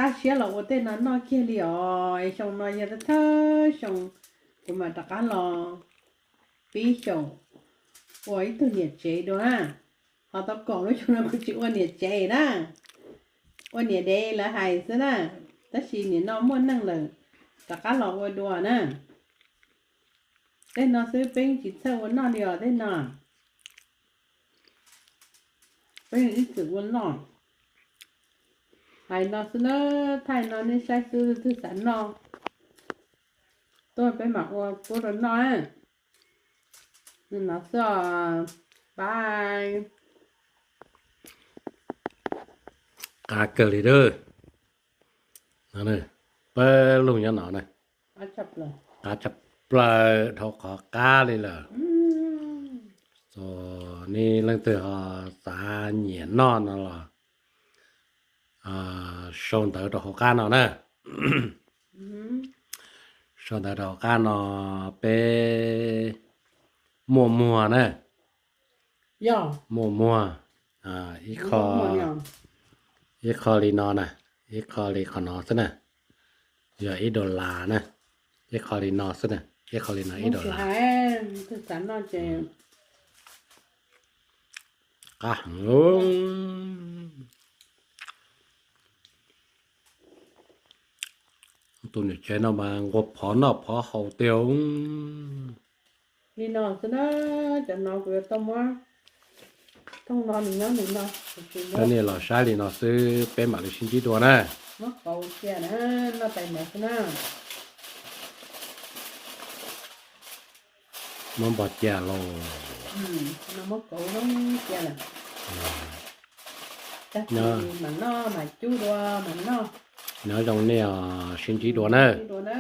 Qab siab los ua tej no noj kiag li os. Xyoo no yog thawj xyoo kuv mam rov qab los pib xyaum ua ib tug niam tsev dua na. Ho tau kaum lub xyoo no kuv tsis ua niam tsev na, ua niam dev lawv hais xwb na. Tab sis nim no muaj neej lawm, rov qab los ua dua na. Tej no xwb peb tsis txawj ua noj li os tej no. Peb ib txwm ua noj. Hais no xwb na, thaij no nej saib xwb, twg xav noj tuaj peb mam ua pub rau noj. No xwb os, bye. Qab kawg li a. Pawg lug nyob no na, qab tshaj plaws dhau qhov qab li lawm. Nej leej twg ho xav nyiam noj no los sau ntawv rau hauv qab no na. Sau ntawv rau hauv qab no, peb muaj muag na. Muaj muag, ib qho li no na, ib qho li qhov no xwb na, yog ib dollar na, ib qho li no xwb na, ib qho li no ib dollar. Qab heev. Tus niam tsev no mas nquag phov noj phov haus tiag. Li no xwb na, cov no kuv yuav tau muab thooj no nws nyob nws no. Cov nej los saib li no xwb, peb mam li sib ntsib dua na. Muab kauv cia na, noj tais ntawd xwb na. Muab npo cia los. Muab kauv zoo cia lawm. Tag kis mam noj mam cub dua mam noj. Nyob zoo nej os, sib ntsib dua na. Dua na.